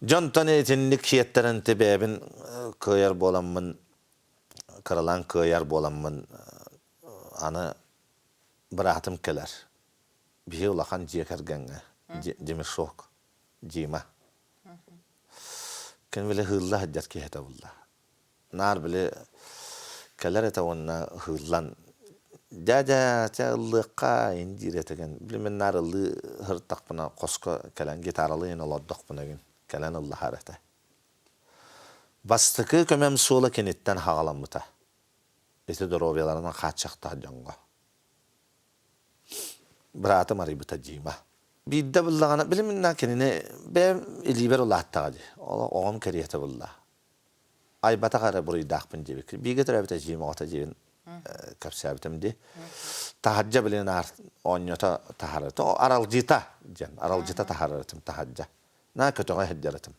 Дьонтон итинник сиэттэрэн бэйэбин кыайар буоламмын, кыралаан кыайар буоламмын аны быраатым кэлэр. Биһи улахан дьиэ кэргэҥҥэ Демешок, Дима. Кини били ыһыылла сылдьар киһи этэ булла. Наар били кэлэр этэ уонна ыһыыллан дядя чэ ыллыахха ин диир этигин. Били мин наар ыллыы сырыттахпына хоско кэлэн гитаралыын олордохпуна гин кэлэн ыллаһар этэ. Бастакы көмөм суола киниттэн хаҕаламмыта. Ити доруобуйаларынан хааччахтаах дьоҥҥо. Быраатым арыйбыта Дима. Биирдэ буллаҕына, били минна кинини бэйэм илиибэр улааттаҕа дии. Ол оҕом кэриэтэ булла. Айбатах эрэ буруйдаахпын диэбит. Бииргэ төрөөбүт эдьиийим оҕото диэбин кэпсээбитим дии. Таһырдьа билин аар оонньото таһаарар. Аралдьыта диэн, аралдьыта таһаарар этим таһырдьа. Наа көтөҕө сылдьар этим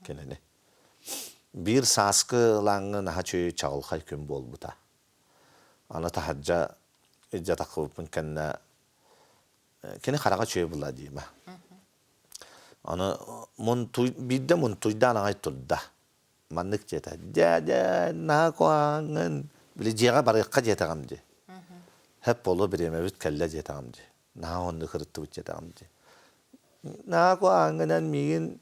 кинини. Биир сааскы ылааҥҥы наһаа үчүгэй чаҕылхай күн буолбута. Аны таһырдьа илдьэ таххыбыппын кэннэ кини хараҕа үчүгэй буолла Дима. Аны мунтуй биирдэ мунтуйдаан аҕай турда. Маннык диэтэ: «Дядя, наһаа куһаҕаҥҥын, били дьиэҕэ барыахха диэтэҕим дии. Һэп буолуо бириэмэбит кэллэ диэтэҕим дии. Наһаа оннук ырыттыбыт диэтэҕим дии. Наһаа куһаҕаҥҥынан миигин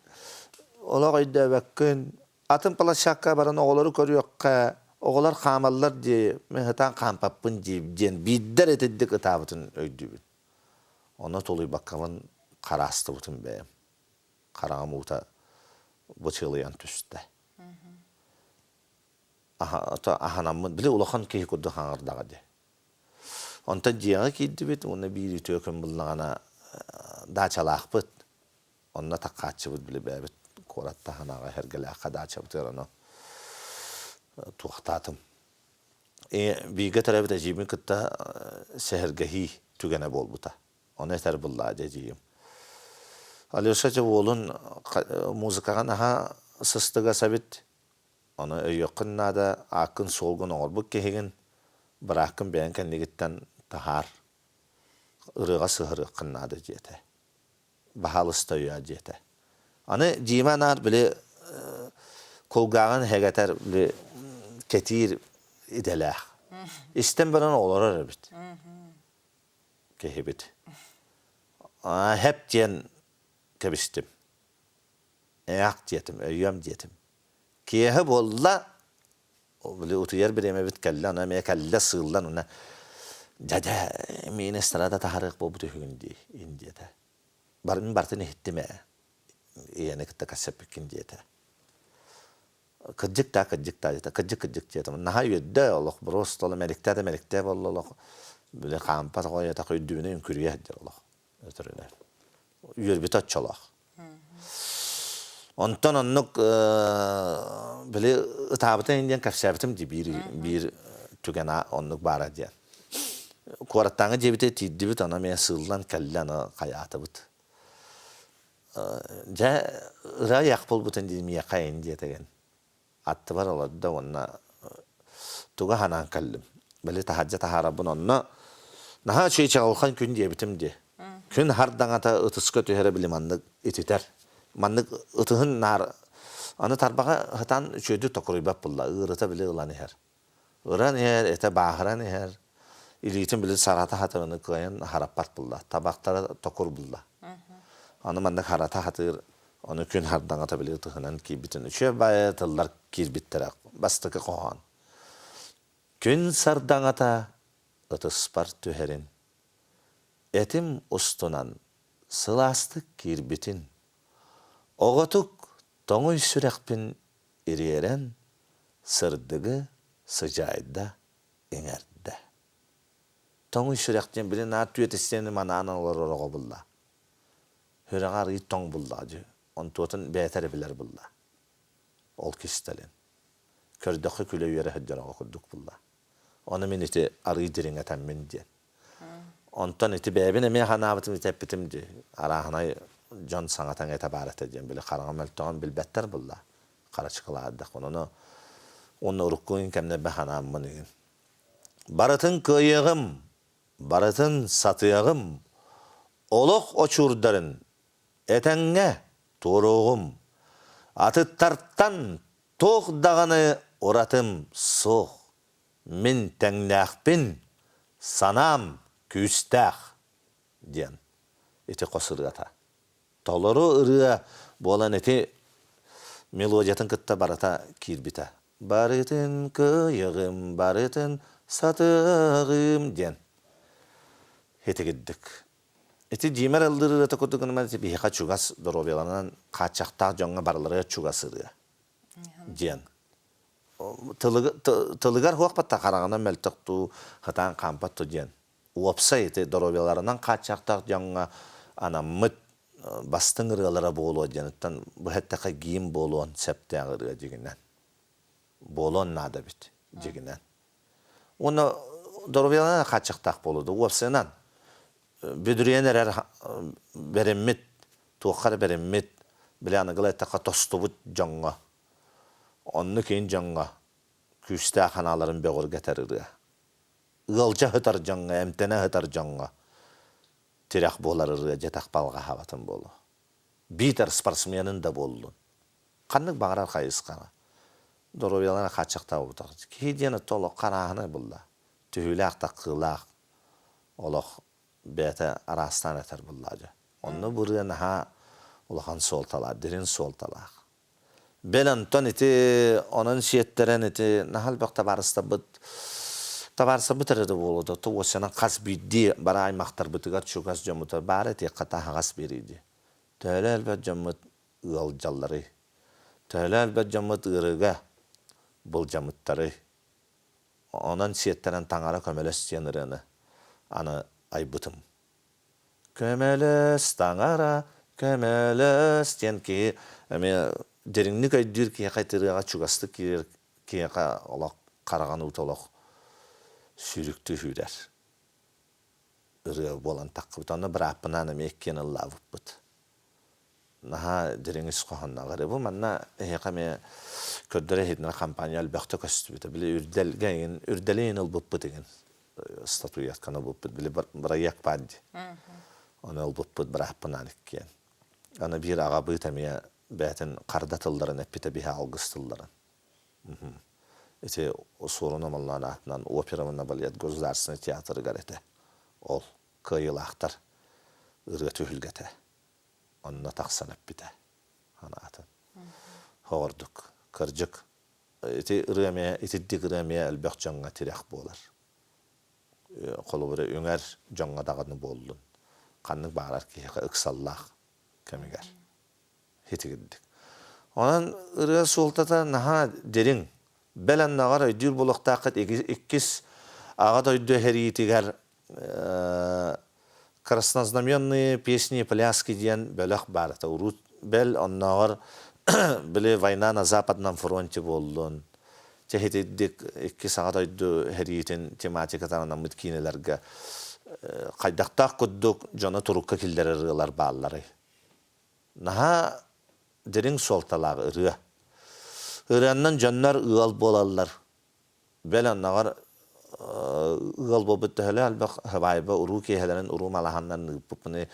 олох өйдөөбөккүн, атын площадка баран оҕолору көрүөххэ, оҕолор хаамаллар дии, мин ытаан хаампаппын дии диэн биирдэ эрэ итинник ытаабытын өйдүүбүн. Ону тулуйбаккабын хараастыбытым бэйэм. Хараҕым уута бычылыйан түстэ. Аһанаммын, били улахан киһи курдук хаҥырдаҕа дии. Онтон дьиэҕэ киирдибит уонна биир үтүө күн буллаҕына даачалаахпыт. Онно таккааччыбыт били бэйэбит куорат таһынааҕы Эргэлээххэ даачабытыгар ону туохтаатым. Бииргэ төрөөбүт эдьиийбин кытта сэһэргэһии түгэнэ буолбута. Ону этэр буллаа дьэ эдьиийим. Алеша дьэ уолун музыкаҕа наһаа сыстыгас эбит. Ону өйүөххүн наада, ааккын-суолгун оҥорбут киһигин, бырааккын бэйэҥ кэннигиттэн таһаар, ырыаҕа сыһарыаххын наада диэтэ. Баһаалыста өйөө диэтэ. Аны Дима наар били кулгааҕын хэгэтэр били кэтиир идэлээх. Истэн баран олорор эбит киһибит. Хэп диэн кэбистим. Ээх диэтим, өйүөм диэтим. Киэһэ буолла, били утуйар бириэмэбит кэллэ, аны эмиэ кэллэ сыыллан уна дядя миин эстрада таһарыах буолбут үһүгүн дии ин диэтэ. Барын бартын иһиттим ээ. Ийэни кытта кэссэппиккин диэтэ. Кырдьык да, кырдьык да диэтэ. Кырдьык, кырдьык диэтэ. Наһаа үөрдэ олох просто олох мэликтээ да мэликтээ буолла олох. Били хаампат оҕойотох өйдүүнү үҥкүрүйэ сылдьар олох. Өтөрүнэн. Үөрбүтэ оччолоох. Онтон оннук били ытаабытын диэн кэпсээбитим дии биир биир түгэн оннук баара диэн. Куораттааҥы дьиэбитигэр тиийдибит, аны эмиэ сыыллан кэллэ, аны хайаатыбыт. Дьэ, ырыа айах буолбутун дии миэхэ ин диэтэгин. Аттыбар олордо уонна туга санаан кэллим. Били таһырдьа таһаарарбын онно наһаа үчүгэй чаҕылхан күн диэбитим дии. Күн хардаҥата ытыска түһэрэ били маннык ититэр. Маннык ытыһын наар аны тарбаҕа сытан үчүгэйдик токуруйбат булла. Ыарыта били ылан иһэр. Ыран иһэр, этэ бааһыран иһэр. Илиитин били сарата хатырыны кыайан хараппат булла. Табахтара токур булла. Аны маннык харата хатыыр, ону күн хардаҥата били ытыһынан киирбитин үчүгэй баайы тыллар киирбиттэрэ. Бастакы хоһоон. Күн сардаҥата ытыспар түһэрин, этим устунан сылаастык киирбитин, оҕотук тоҥуй сүрэхпин ириэрэн сырдыгы сыдьаайда иҥэрдэ. Тоҥуй сүрэх диэн били наар түөтэстиэни манаан олорор оҕо булла. Сүрэҕэ арыый тоҥ буллаҕа дии. Онтуотун бэйэтэ эрэ билэр булла. Ол кистэлин. Көрдөххө күлэ-үөрэ сылдьар оҕо курдук булла. Ону мин ити арыый дириҥэтэммин диэн. Онтон ити бэйэбин эмиэ санаабытым ити эппитим дии. Арааһынай дьон саҥата этэ баар этэ диэн били хараҥа мөлтөҕүн билбэттэр булла. Харачыкылаардах. Ону уонна урукку кэмнэрбэ санааммын игин. Барытын кыайыаҕым, барытын сатыаҕым, олох очурдарын этэҥҥэ туоруоҕум. Атыттартан туох даҕаны уратым суох. Мин тэҥнээхпин, санаам күүстээх диэн ити хос ырыата. Толору ырыа буолан ити мелодиятын кытта барыта киирбитэ. Барытын кыайыгым, барытын сатыаҕым диэн итигирдик. Ити Димер ыллыыр ырыата курдук гынан ити биһиэхэ чугас доруобуйаларынан хааччахтаах дьоҥҥо барыларыгар чугас ырыа диэн. Тылыгар хуохпатта хараҕынан мөлтөх дуу, хатаан хаампат дуу диэн. Уопсай ити доруобуйаларынан хааччахтаах дьоҥҥо анаммыт бастыҥ ырыалара буолуо диэниттэн быһа эттэххэ гимн буолуон сөптөөх ырыа дьигинэн. Буолуон наада эбит дьигинэн. Уонна доруобуйаларынан хааччахтаах буолуо да уопсайынан бүдүрүйэн эрэр бэриммит, туохха эрэ бэриммит, били аныгылыы эттэххэ тостубут дьоҥҥо, оннук иин дьоҥҥо күүстээх санааларын бөҕөргөтөр ырыа. Ыалдьа сытар дьоҥҥо, эмтэнэ сытар дьоҥҥо тирэх буолар ырыа дьэтэх балҕаһаабатын буолуо. Биитэр спортсменын да буоллун. Ханнык баҕарар хайысхаҕа. Доруобуйаларын хааччахтаабытах. Киһи диэн өттө олох харааһынай булла. Түһүүлээх-таххыылаах олох бэйэтэ араастаан этэр булла дьэ. Онно бу ырыа наһаа улахан суолталаах, дириҥ суолталаах. Бэл онтон ити онон сиэттэрэн ити наһаа элбэх табаарыстарбыт табаарыстарбыт эрэ да буолуо да туосанан хас биирдии бары аймахтарбытыгар чугас дьоммутугар баар этиэххэ таһаҕас биэрии дии. Төһөлөөх элбэх дьоммут ыалдьалларый? Төһөлөөх элбэх дьоммут ыарыыга былдьаммыттарый? Онон сиэттэрэн Таҥара көмөлөс диэн ырыаны аны айбытым. Көмөлөс, Таҥара, көмөлөс диэн киһи эмиэ дириҥник өйдүүр киһиэхэ ырыаҕа чугастык киирэр киһиэхэ олох хараҕын уута олох сүүрүктүү сүүрэр ырыа буолан таххыбыт. Онно бырааппынаан эмиэ иккиэн ыллаабыппыт. Наһаа дириҥ ис хоһоонноох ырыа. Бу манна эһиэхэ эмиэ көрдөрө-иһитиннэрэр компания элбэхтэ көстүбүтэ. Били үрдэлгэ игин, үрдэли игин ылбыппыт игин статуэтканы ылбыппыт. Били бырайыак баар дии. Ону ылбыппыт бырааппынаан иккиэн. Аны биир аҕабыыт эмиэ бэйэтин харда тылларын эппитэ биһи алгыс тылларын. Ити Суорун Омоллоон аатынан опера уонна балет государственнай театрыгар этэ. Ол кыайыылаахтар ырыа түһүлгэтэ. Онно тахсан эппитэ анаатын. Хоҕордук, кырдьык, ити ырыа эмиэ, итирдик ырыа эмиэ элбэх дьоҥҥо тирэх буолар. Холобура, үҥэр дьоҥҥо даҕаны буоллун, ханнык баҕарар киһиэхэ ыксаллаах кэмигэр итигирдик. Онон ырыа суолтата наһаа дириҥ. Бэл аннаҕар өйдүүр буолуохтааххыт иккис Аҕа дойду эһэриитигэр Краснознаменные песни и пляски диэн бөлөх баар этэ. Урут бэл оннооҕор били война на Западном фронте буоллун, чэһитирдик иккис Аҕа дойду эһэриитин тематикатынан анаммыт киинэлэргэ хайдахтаах курдук дьону турукка киллэрэр ырыалар баалларый? Наһаа дириҥ суолталаах ырыа. Ырыаннан дьоннор ыал буолаллар. Бэл онноҕор ыал буолбут төһөлөөх элбэх һыбаайба уруу киэһэлэрин уруу малаһаннарын ыыппыппыный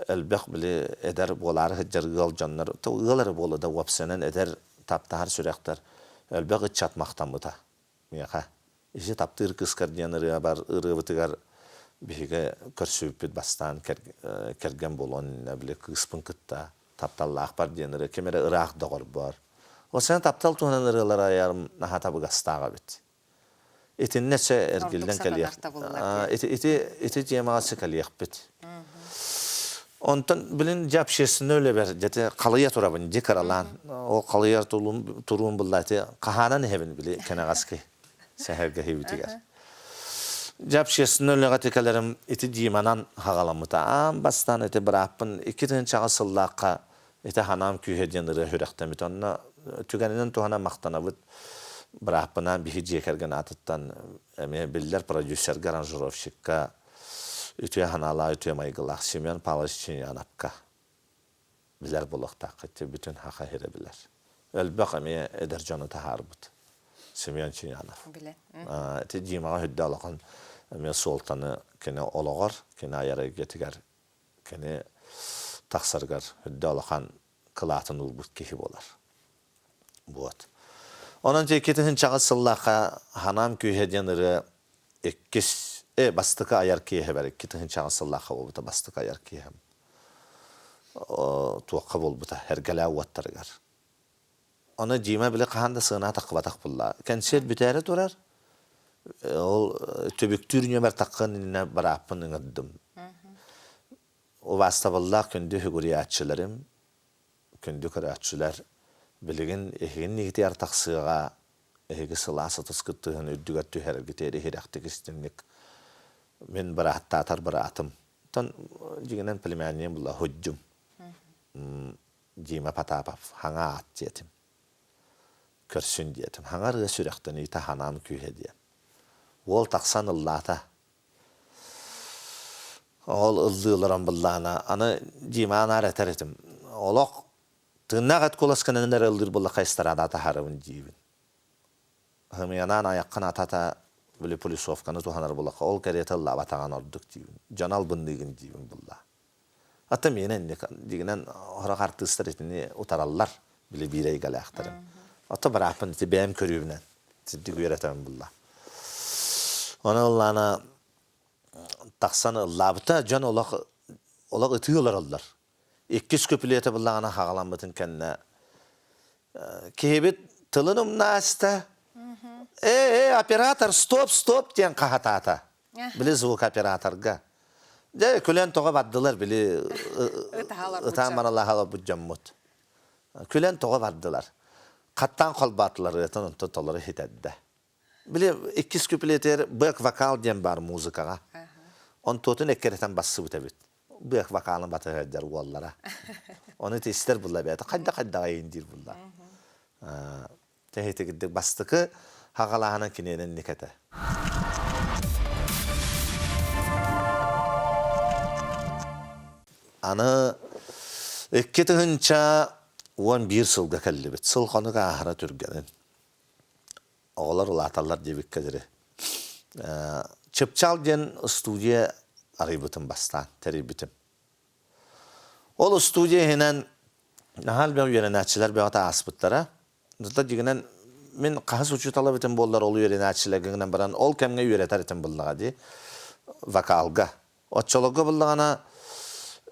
элбэх били эдэр буолаары сылдьар ыал дьоннор ыал эрэ буолла да уопсайынан эдэр таптаһар сүрэхтэр элбэх ыччат махтаммыта миэхэ ити таптыыр кыыскар диэн ырыабар ырыабытыгар биһиги көрсүбүппүт бастаан кэргэн буолуон иннинэ били кыыспын кытта тапталлаахпар диэн ырыа ким эрэ ыраах доҕорбор ол сен таптал туһунан ырыалары айарым наһаа табыгастаах эбит итиннэ өссө эргиллэн кэлиэх ити ити ити темаҕа өссө кэлиэхпит онтон билин дьэ общественный үлэбэр дьэ халыйа турабын дьи кыралаан ол халыйар туруум булла ити хаһаанан иһэбин били кэнэҕэски сэһэргэһиибитигэр Дьэ общественнай үлэҕэ тикэлэрим ити Диманан хаҕаламмыта. Аан бастаан ити бырааппын 2000 сыллаахха ити Ханаам күүһэ диэн ырыа сүрэхтэммит. Онно түгэнинэн туһанан махтанабыт бырааппынаан биһи дьиэ кэргэн аатыттан эмиэ биллэр продюсерга, аранжировщикка үтүө санаалаах, үтүө майгылаах Семен Павлович Чиняновка билэр буолуохтааххыт бүтүн Саха сирэ билэр. Элбэх эмиэ эдэр дьону таһаарбыт Семен Чинянов. Билэр. Ити Димаҕа үрдэ улахан эмиэ суолтаны кини олоҕор, кини айар эйгэтигэр, кини тахсарыгар үрдэ улахан кылаатын уурбут киһи буолар. Вот. Онон дьэ 2000 сыллаахха Ханаам күүһэ диэн ырыа иккис э бастакы айар киэһэбэр 2000 сыллаахха буолбута бастакы айар киэһэм. Туохха буолбута Эргэлээ уоттарыгар. Ону Дима били хаһан да сыана таххыбатах булла. Кэнсиэр бүтээри турар. Ол түбүктүүр нүөмэр таххын иннинэ барааппын ыҥырдым. Убаастабыллаах күндү сүгүрүйээччилэрим, Күндү көрөөччүлэр, билигин эһигин тахсыаҕа эһиги сылаас ытыскыт тыһын үрдүгэр түһэрэргитигэр иһирэхтик истиҥник мин бырааттаатар быраатым. Оттон дьиҥинэн племяннигым була Худдьум. Дима Потапов хаҥа аат диэтим. Көрсүн диэтим. Хаҥа ырыа сүрэхтэниитэ ханаан күүһэ диэн. Уол тахсан ыллаата. Ол ыллыы олорон быллаана, аны Дима анаар этэр этим, олох тыыннаах эт куоласканан эрэ ыллыыр буоллахха эстрадаҕа таһаарабын диибин. Хымыйанаан айаххын атата били плюсовканы туһанар буоллахха ол кэриэтэ ыллаабатаҕын ордук диибин. Дьон албынныыгын диибин булла. Ата миэнэ инник дигинэн сорох артыыстар итини утараллар били биир эйгэлээхтэрин. Ото бырааппын ити бэйэм көрүүбүнэн сирдик үөрэтэмин булла. Оны ыллаана тахсан ыллаабыта дьон олох олох ытыы олороллор. Иккис күпүлүөтэ буллаҕына хаҕаламмытын кэннэ киһибит тылын умнааста. Э, э, оператор, стоп, стоп диэн хаһатаата. Били звукооператорга. Дьэ, күлэн тоҕо бардылар, били ытаан маралаһаларбыт дьоммут. Күлэн тоҕо бардылар. Хаттаан холбоотулар ырыатын онтон толору иһитэрдэ. Били иккис күпүлүөтүгэр бэк вокал диэн баар музыкаҕа. Онтуотун эккирэтэн бассыбыт эбит. Бэк вокалын батыһырдар уоллара. Ону истэр булла бэйэтэ хайда-хайдаҕа диир булла. Тэһитигирдик бастакы хаҕалааһынан киниэнэ инник этэ. Аны 2011 сылга кэллибит. Сыл хонук ааһара түргэнин. Оҕолор улааталлар диэбиккэ диэри. Чыпчаал диэн студия арыйбытым бастаан, тэрийбитим. Ол студия иһинэн наһаа элбэх үөрэнээччилэр бөҕөтө ааспыттара. Зато дьиҥинэн мин хаһыс учуутал эбитим буоллар ол үөрэнээччилэргэ гынан баран ол кэмҥэ үөрэтэр этим буллаҕа дии вокалга. Оччолорго буллаҕына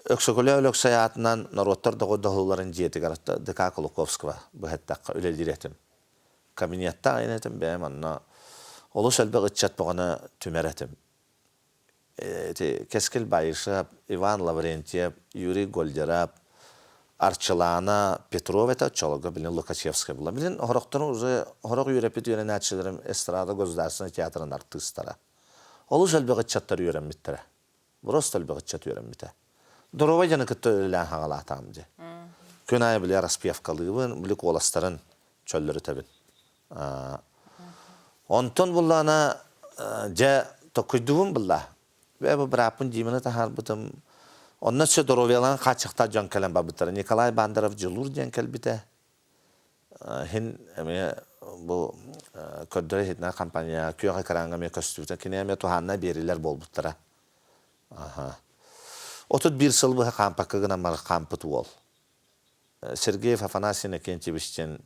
Өксөкүлээх Өлөксөй аатынан норуоттар доҕордоһууларын дьиэтигэр ДК Кулаковского быһаттахха үлэлиир этим. Кабинеттаах айан этим бэйэм онно олус элбэх ыччат бөҕөнө түмэр этим. Ити Кэскил Баишев, Иван Лаврентьев, Юрий Гольдеров, Арчылаана Петров этэ оччолорго билин Лукачевская була. Билин хорохторун уже хорох үөрэппит үөрэнээччилэрим эстрада государственнай театрын артыыстара. Олус элбэх ыччаттар үөрэммиттэрэ. Просто элбэх ыччат үөрэммитэ. Доруобай дьону кытта үлэлээн хаҕалаатаҕым дии. Күн аайы били распевкалыыбын, били куоластарын чөллөрүтэбин. Онтон буллаана дьэ токкуйдугум булла. Бээ бу бырааппын Диманы таһаарбытым. Онно өссө доруобуйаларын хааччахтаах дьон кэлэн барбыттара. Николай Бандаров Дьулуур диэн кэлбитэ. Хин эмиэ бу көрдөрө иһитинэр компания күөх экраҥҥа эмиэ көстүбүтэ. Кини эмиэ туһаанна биэрилэр буолбуттара. Аха. 31 сыл быһа хаампакка гынан баран хаампыт уол. Сергеев Афанасий Иннокентьевич диэн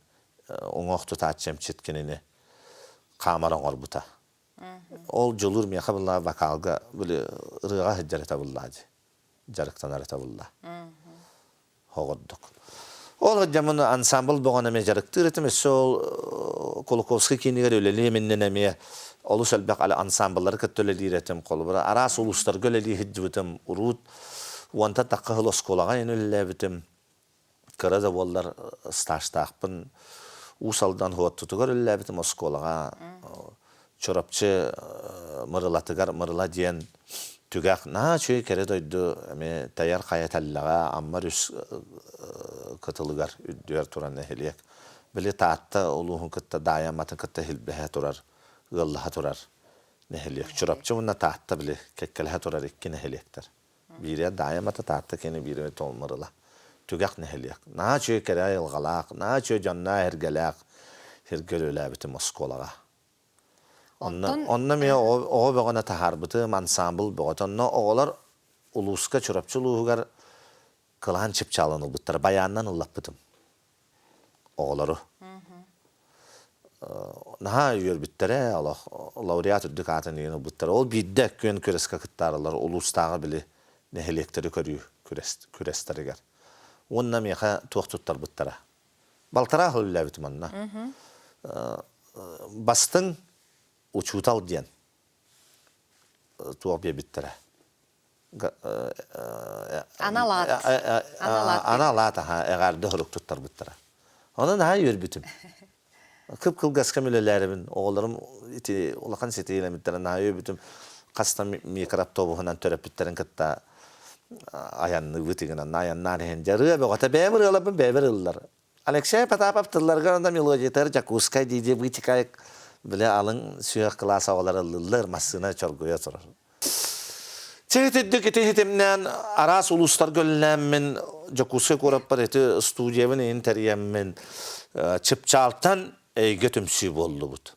уҥуох тутааччы эмчит кинини хаамар оҥорбута. Ол дьулуур миэхэ булла вокалга били ырыаҕа сылдьар этэ булла дии. Дьарыктанар этэ булла. Хоҕордук. Ол сылдьаммын ансамбл бөҕөнү эмиэ дьарыктыыр этим. Өссө ол Кулаковскай киинигэр үлэлиэм иннинэ эмиэ олус элбэх ансамбллары кытта үлэлиир этим. Холобура, араас улуустарга үлэлии сылдьыбытым. Уруут уонтан тахха сыл оскуолаҕа иһин үлэлээбитим. Кыра да буоллар стажтаахпын. Уус Алдан Суоттутугар үлэлээбитим оскуолаҕа. Чурапчы Мырылатыгар Мырыла диэн түгэх наһаа үчүгэй кэрэ дойду эмиэ Тайар хайа тэллэҕэ Амма өрүс кытылыгар үрдүгэр турар нэһилиэк. Били Таатта улууһун кытта Даайа Амматын кытта силбэһэ турар, ыаллаһа турар нэһилиэк. Чурапчы уонна Таатта били кэккэлэһэ турар икки нэһилиэктэр. Биирэ Даайа Аммата Таатта киэнэ биирэ Мырыла. Түгэх нэһилиэк. Наһаа үчүгэй кэрэ айылҕалаах, наһаа үчүгэй дьонноох эргэлээх сиргэ үлэлээбитим оскуолаҕа. Онно, онно эмиэ оҕо бөҕөнө таһаарбытым, ансаамбыл бөҕөтө. Онно оҕолор улууска, Чурапчы улууһугар кылаан чыпчаалын ылбыттара, байаанынан ыллаппытым. оҕолору. Наһаа үөрбүттэрэ, олох лауреат үрдүк аатын иһин ылбыттара. Ол биирдэ күөн күрэскэ кыттаарылар улуустааҕы били нэһилиэктэри көрүү күрэстэригэр. Уонна миэхэ туох туттарбыттара. Балтараа сыл үлэлээбитим онно. Бастыҥ учуутал диэн туох биэрбиттэрэ. Анал аат. Анал аат аха эҕэрдэ сурук туттарбыттара. Онон наһаа үөрбүтүм. Кып-кылгаска үлэлээрибин, оҕолорум ити улахан ситиилэммиттэрин наһаа үөрбүтүм. Хаста микроавтобуһунан төрөппүттэрин кытта айанныыбыт игинэн айаннаан иһэн дьарыа бөҕөтө бэйэм ырыаларбын бэйэбэр ыллар. Алексей Потапов тылларыгар онно мелодиятыгар Дьокуускай дии-дии быычыкай бile алын сүһүөх кылаас оҕолор ыллыыллар, массыына чоргуйа турар. Чэ итирдик ити хитимнээн араас улуустарга үлэлээммин Дьокуускай куораппар ити студиябын иһин тэрийэммин Чыпчаалтан эйгэ түмсүү буоллубут.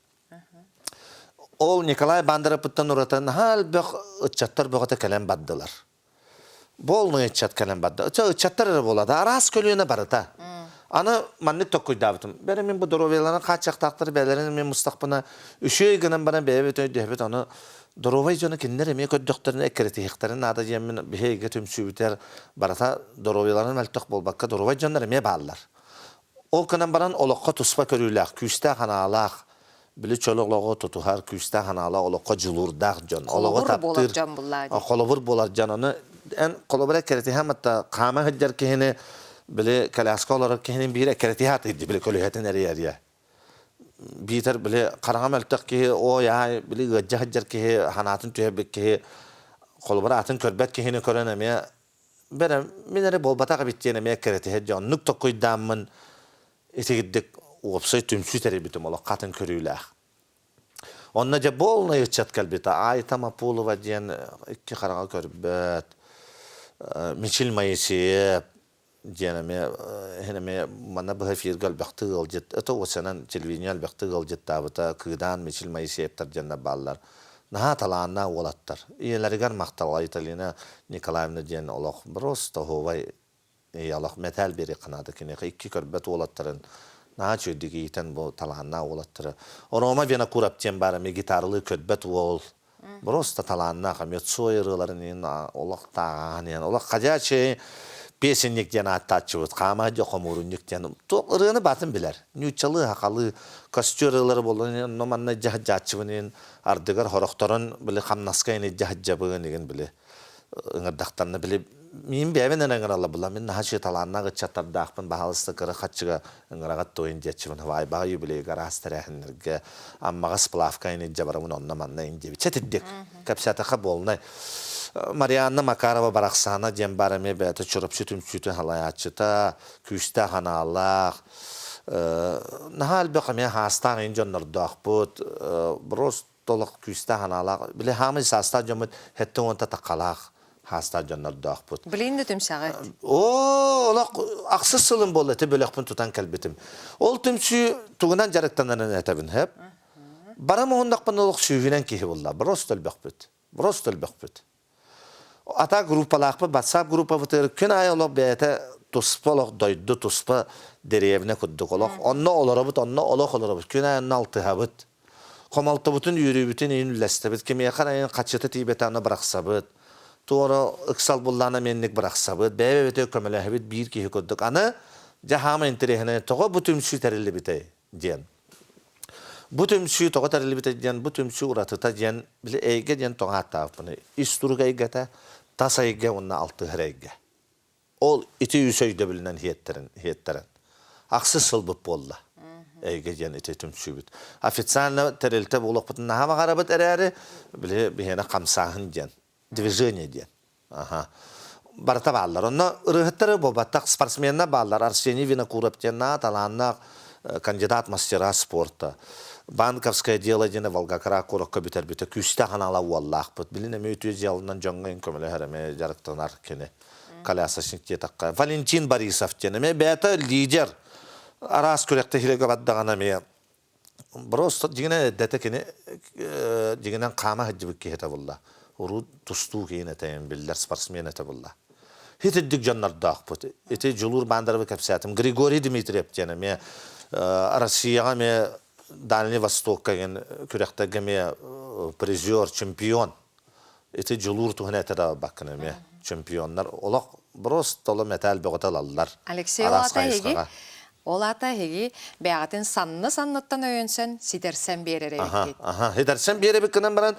Ол Николай Бандарапыттан ураты наһаа элбэх ыччаттар бөҕөтө кэлэн бардылар. Буолнай ыччат кэлэн барда. Ыччаттар эрэ буолла араас көлүөнэ барыта. Аны маннык токкуйдаабытым. Бэрэ мин бу доруобуйаларын хааччахтаахтар бэйэлэрин эмиэ мустахпына үчүгэй гынан баран бэйэбит өйдөһөбүт ону доруобай дьону кинилэр эмиэ көрдөхтөрүнэ эккирэтиһиэхтэрин наада диэммин биһи эйгэ түмсүүбүтэр барыта доруобуйаларын мөлтөх буолбакка доруобай дьоннор эмиэ бааллар. Ол гынан баран олоххо туспа көрүүлээх, күүстээх анаалаах, били чөл олоҕу тутуһар, күүстээх анаалаах, олоххо дьулуурдаах дьон, олоҕу таптыыр, холобур буолар дьон. Ону эн холобура эккирэтиһэ матта хаама сылдьар киһини били коляска олорор киһини биир эккирэтиһэ атыйды били көлүөһэтин эрийэ биитэр били хараҥа мөлтөх киһи ой аай били ыаддьа сылдьар киһи ханаатын түһэрбит киһи холобура атын көрбөт киһини көрөн эмиэ бэрэ мин эрэ буолбатах эбит диэн эмиэ кэрэтиһэр дьон оннук токкуйдааммын итигирдик уопсай түмсүү тэрийбитим олох хатын көрүүлээх. Онно дьэ полный ыччат кэлбитэ. Айта Мапулова диэн икки хараҕа көрбөт, Мичил Моисеев диэн эмиэ иһин эмиэ манна быһа эфиргэ элбэхтик ыалдьыт, это уосанан телевидение элбэхтик ыалдьыттаабыта Кыыдаан Мичил Моисеевтар диэннэр бааллар. Наһаа талааннаах уолаттар. Ийэлэригэр махтал Айталина Николаевна диэн олох просто оһуобай олох мэтээл биэриэххэ наада киниэхэ икки көрбөт уолаттарын наһаа үчүгэйдик иитэн бу талааннаах уолаттары. Рома Винокуров диэн баар эмиэ гитаралыы көрбөт уол. Просто талааннаах эмиэ Цой ырыаларын иһин олох тааҕаан иһин олох ходячий песенник диэн ааттааччыбыт хаама дьэ хомуурунньук диэн туох ырыаны баатын билэр ньууччалыы хахалыы костюр ырыалары буоллун онно манна дьаһаджааччыбын иһин ардыгар хорохторун били хамнаска ини дьаһаджабыгын игин били ыҥырдахтарына били миин бэйэбин эрэ ыҥыралла була мин наһаа үчүгэй талааннаах ыччаттардаахпын баһаалыста кыра хаччыга ыҥыраҕат туойун диэччибин Хавайбаҕа юбилейга араас тэрээһиннэргэ Аммаҕа сплавка ини илдьэ барабын онно манна ин диэбит чэ тирдик кэпсээтэххэ буолнай Марианна Макарова Барахсаана диэн баар эмиэ бэйэтэ Чурапчы түмсүүтүн салайааччыта күүстээх анаалаах наһаа элбэх эмиэ хаастаах ин дьоннордоохпут просто толох күүстээх анаалаах били хаамый саастаах дьоммут хэттэ уонта таххалаах хаастаах дьоннордоохпут. Билин да түмсэҕит. Оо, олох ахсыс сылым буолла ити бөлөхпүн тутан кэлбитим. Ол түмсүү тугунан дьарыктанарын этэбин, хөп. Бара муһуннахпын олох сүүһүнэн киһи булла. Просто өлбөхпүт. Просто өлбөхпүт. Ата группалаахпыт, WhatsApp группабытыгар күн аайы олох бэйэтэ туспа олох дойду, туспа дэриэбинэ курдук олох. Онно олоробут, онно олох олоробут. Күн аайы онно алтыһабыт. Хомолтобутун, үөрүүбүтүн иһин үллэстэбит. Кимиэхэ эрэ хаччыта тиийбэтэ аны бырахсабыт. Туора ыксал буллаана эмиэнник бырахсабыт. Бэйэ-бэйэбитигэр көмөлөһөбүт биир киһи курдук. Аны дьэ хаама интэриэһинэй тоҕо бу түмсүү тэриллибитэй диэн. Бу түмсүү тоҕо тэриллибитэ диэн, бу түмсүү уратыта диэн, били эйгэ диэн тоҕо ааттаабыппыный? Ис турук эйгэтэ, тас эйгэ уонна алтыһар эйгэ. Ол ити үс өйдөбүлүнэн иһиэттэрин, иһиэттэрэн. Ахсыс сылбыт буолла. Эйгэ диэн ити түмсүүбүт. Официально тэрилтэ буолуохпутун наһаа баҕарабыт эрээри, били биһиэнэ хамсааһын диэн движение диэн. Аха. Барыта бааллар. Онно ырыаһыттары буолбаттах, спортсменнар бааллар. Арсений Винокуров диэн наһаа талааннаах кандидат мастера спорта. Банковское дело диэн Волгоград куоракка бүтэрбитэ. Күүстээх анаала уоллаахпыт. Билин эмиэ үтүө дьыаланан дьоҥҥо көмөлөһөр эмиэ дьарыктанар кини. Колясочник диэтэххэ. Валентин Борисов диэн эмиэ бэйэтэ лидер. Араас күрэхтэһиилэргэ бардаҕына эмиэ Просто дьиҥинэн эрдэтэ кини дьиҥинэн хаама сылдьыбыт киһи этэ буолла. Урут тустуу киһин этэ биллэр спортсмен этэ буолла. Итирдик дьоннордоохпут. Ити Дьулуур Баандарабы кэпсээтим. Григорий Дмитриев диэн эмиэ Россияҕа эмиэ Дальний Востокка деген күрэхтэргэ эмиэ призер, чемпион. Ити Дьулуур туһун этэ да албаккын эмиэ чемпионнар олох просто оло мэтээл бөҕөтө ылаллар. Алексей ол Араас аата эһиги хайысхаҕа. ол аата эһиги бэйэҕитин санны-санныттан өйөнсөн ситэрсэн биэрэр Аха, эбиккит. аха. Ситэрсэн биэрэбит гынан баран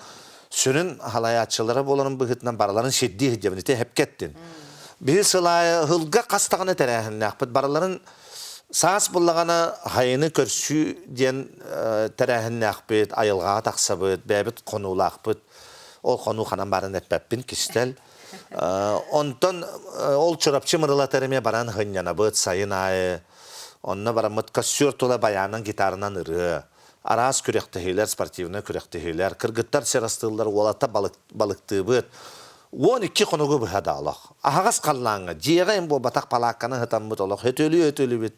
сүрүн халайааччылара буоларын быһыытынан барыларын сирдии сылдьабын ити эһэпкэттин. Биһи сыл аайы ыһылга хас даҕаны тэрээһиннээхпит. Барыларын саас буллаҕына хайыны көрсүү диэн тэрээһиннээхпит, айылҕаҕа тахсабыт, бэйэбит хонуулаахпыт. Ол хонуу ханан баарын эппэппин, кистэл. Онтон ол Чурапчы Мырылатар эмиэ баран сынньанабыт сайын аайы. Онно бараммыт костюр тула баянан, гитаранан ырыа. Араас күрэхтэһиилэр, спортивнай күрэхтэһиилэр. Кыргыттар сир астыыллар, уолаттар балыктыыбыт. 12 хонугу быһа да олох. Аһаҕас халлааҥҥа, дьиэҕэ им буолбатах палаакканы ыһытаммыт олох, өтөлүү-өтөлүүбүт.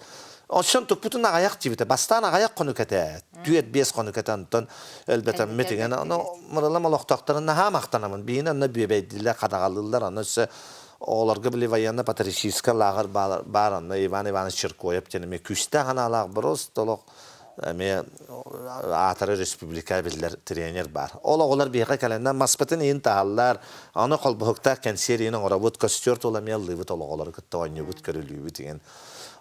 Онсон туппутун аҕайах дьибитэ. Бастаан аҕайах хонук этэ. Түөрт-биэс хонук этэ. Онтон өлбөтөммүт иҥэн. Ону Мырылам олохтоохторун наһаа махтанабын. Биһини онно бүөбэйдииллэр, хадаҕалыыллар. Онно өссө оҕолорго били военно-патриотическай лааҕыр баар онно Иван Иванович Чиркоев диэн эмиэ күүстээх анаалаах просто олох эмиэ аатырар республика биллэр тренер баар. Ол оҕолор биһиэхэ кэлэннэр маспытын иин таһаллар, аны холбоһуктаах кэнсиэр иин оҥоробут, костер тула эмиэ ыллыыбыт, ол оҕолору кытта оонньуубут, көрүлүүбүт иҥин.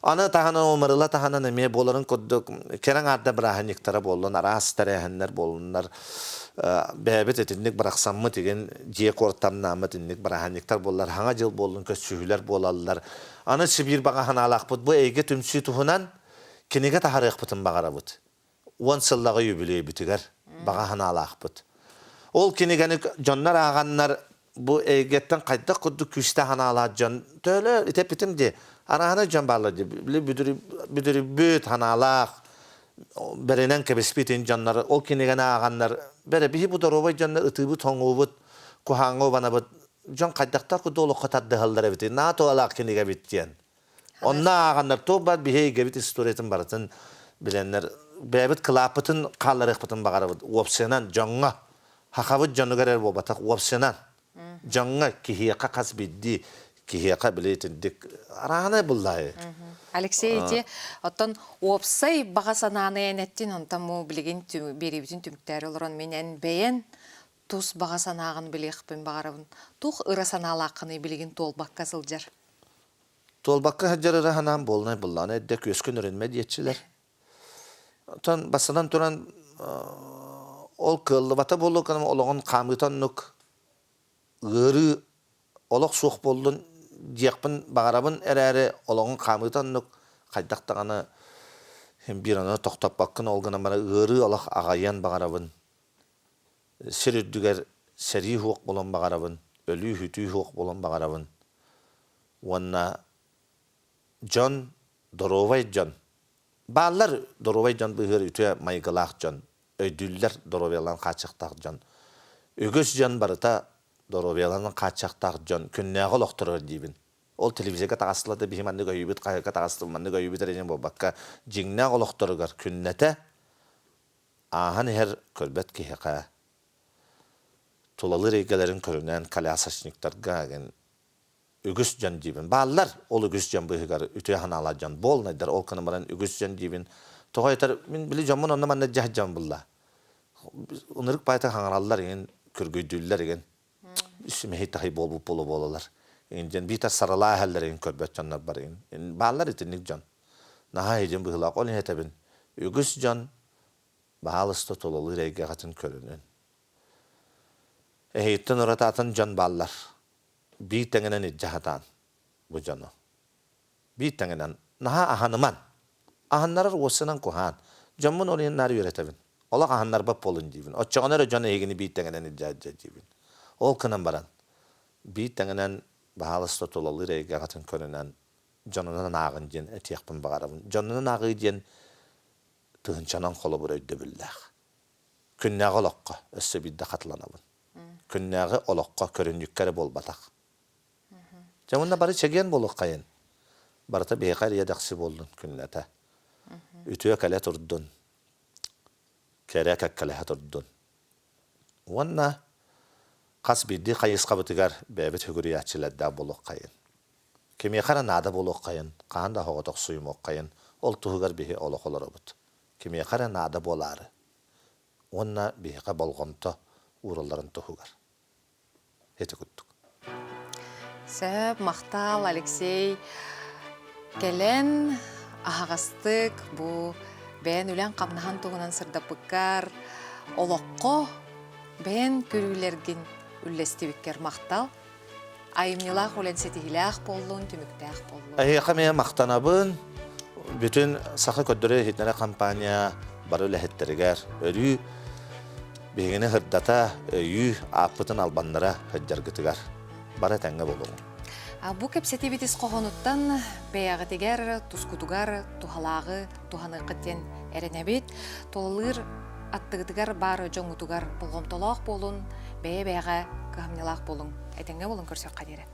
Аны таһынан Мырыла таһынан эмиэ буоларын курдук кэрэ аҥаардар бырааһынньыктара буоллун, араас тэрээһиннэр буоллуннар. Бэйэбит итинник бырахсаммыт игин дьиэ куортамнааммыт инник бырааһынньыктар буоллар, Саҥа дьыл буоллун көрсүһүүлэр буолаллар. Аны Сибиир баҕа санаалаахпыт бу эйгэ түмсүү туһунан кинигэ таһаарыахпытын баҕарабыт. 10 сыллаҕы юбилейбитигэр баҕа санаалаахпыт. Ол кинигэни дьоннор ааҕаннар бу эйгэттэн хайдах курдук күүстээх санаалаах дьон төһөлө итэппитим дии араана дьон бааллар дии били бүдүрүйбүт санаалаах бэринэн кэбиспит дьоннор ол кинигэни ааҕаннар бэрэ биһи бу доруобай дьоннор ытыыбыт хоҥуубут куһааҥҥа убанабыт дьон хайдахтаах курдук олоххо тардыһаллар эбитий наатуалаах кинигэ эбит диэн Онно ааҕаннар туох баар биһи эйгэбит историятын барытын билэннэр бэйэбит кылааппытын хаалларыахпытын баҕарабыт уопсайынан дьоҥҥо хахабыт дьонугар эрэ буолбатах уопсайынан дьоҥҥо киһиэхэ хас биирдии киһиэхэ били итинник арааһынай буллаайы. Алексей ити оттон уопсай баҕа санааны эн эттин онтон му билигин биэриибитин түмүктээри олорон мин эн бэйэн тус баҕа санааҕын билиэхпин баҕарабын. Туох ыра санаалааххыный билигин туолбакка сылдьар? Туолбакка сылдьар ыра санаам буолунай буллаҕына эрдэ күөскүн өрүнмэ диэччилэр. Оттон бастатан туран ол кыаллыбата буолуо гынан олоҕун хаамыыта оннук ыарыы олох суох буоллун диэхпин баҕарабын эрээри олоҕун хаамыыта оннук хайдах даҕаны биир ону тохтоппоккун ол гынан баран ыарыы олох аҕайыан баҕарабын. Сир үрдүгэр сэрии суох буолуон баҕарабын, өлүү-сүтүү суох буолуон баҕарабын. Уонна дьон, доруобай дьон, бааллар доруобай дьон быыһыыр үтүө майгылаах дьон, өйдүүллэр доруобуйаларын хааччахтаах дьон. Үгүс дьон барыта доруобуйаларын хааччахтаах дьон күннээҕи олохторугар диибин. Ол телевизорга таҕыстылар да биһи маннык өйүүбүт, хаһыакка таҕыстыбыт, маннык өйүүбүт эрэ диэн буолбакка, дьиҥнээх олохторугар күннэтэ Ааһан иһэр көрбөт киһиэхэ тулалыыр эйгэлэрин көрүнэн колясочниктарга эҥин үгүс дьон диибин. Бааллар ол үгүс дьон быыһыгар үтүө санаалаах дьон буолнайдар ол гынан баран үгүс дьон диибин. Тоҕо этэр мин били дьоммун онно-манна дьэ дьон булла. Ынырык баайта хаҥараллар игин, күргүйдүүллэр игин. Симэһий-таһый буолбут буола буолалар. Игин диэн биитэр саралаа иһэллэр игин көрбөт дьоннор бар игин. Бааллар итинник дьон. Наһаа иһдьин быһыылаах. Ол иһин этэбин. Үгүс дьон баһаалыста тулалыыр эйгэҕитин көрүнүн. Эһигиттэн уратаатын дьон бааллар. Биир тэҥинэн илдьэ сатаан бу дьону. Биир тэҥинэн наһаа аһаныман. Аһыннарар уоссанан куһаан. Дьоммун ол иһин наар үөрэтэбин. Олох аһыннарбат буолун диибин. Оччоҕуна эрэ дьон эһигини биир тэҥинэн илдьэ диибин. Ол гынан баран биир тэҥинэн баһаалыста тулалыыр эйгэҕитин көрүнэн дьонунан ааҕын диэн этиэхпин баҕарабын. Дьонунан ааҕыы диэн тыһыынчанан холобур өйдөбүллээх. Күннээҕи олоххо өссө биирдэ хатыланабын. Күннээҕи олоххо көрүнньүккэ эрэ буолбатах. Дьэ уонна бары чэгиэн буолуоххайын. Барыта биһиэхэ эриэ-дэхси буоллун күннэтэ. Үтүө кэлэ турдун, кэрэ кэккэлэһэ турдун. Уонна хас биирдии хайысхабытыгар бэйэбит сүгүрүйээччилэрдээх буолуоххайын. Кимиэхэ эрэ наада буолуоххайын, хаһан да оһоҕотохсуйумуоххайын, ол туһугар биһи олох олоробут. Кимиэхэ эрэ наада буолаары. Уонна биһиэхэ болҕомто ууралларын туһугар. Ити курдук. Сөп, махтал, Алексей. Кэлэн аһаҕастык бу бэйэн үлэн-хамнаһан туһунан сырдаппыккар, олоххо бэйэн көрүүлэргин үллэстибиккэр махтал. Айымньылаах үлэн ситиһиилээх буоллун, түмүктээх буоллун. Эһиэхэ эмиэ махтанабын. Бүтүн Саха көрдөрөр-иһитиннэрэр компания бары үлэһиттэригэр өрүү биһигини сырдата, өйүү, ааппытын албаннара сылдьаргытыгар бары этэҥҥэ буолуоҕуҥ. Бу кэпсэтиибит ис хоһоонуттан бэйэҕитигэр, тускутугар туһалааҕы туһаныаххыт диэн эрэнэбит. Тулалыыр аттыгытыгар баар дьоҥҥутугар болҕомтолоох буолун, бэйэ-бэйэҕэ кыһамньылаах буолуҥ. Этэҥҥэ буолун көрсүөххэ диэри.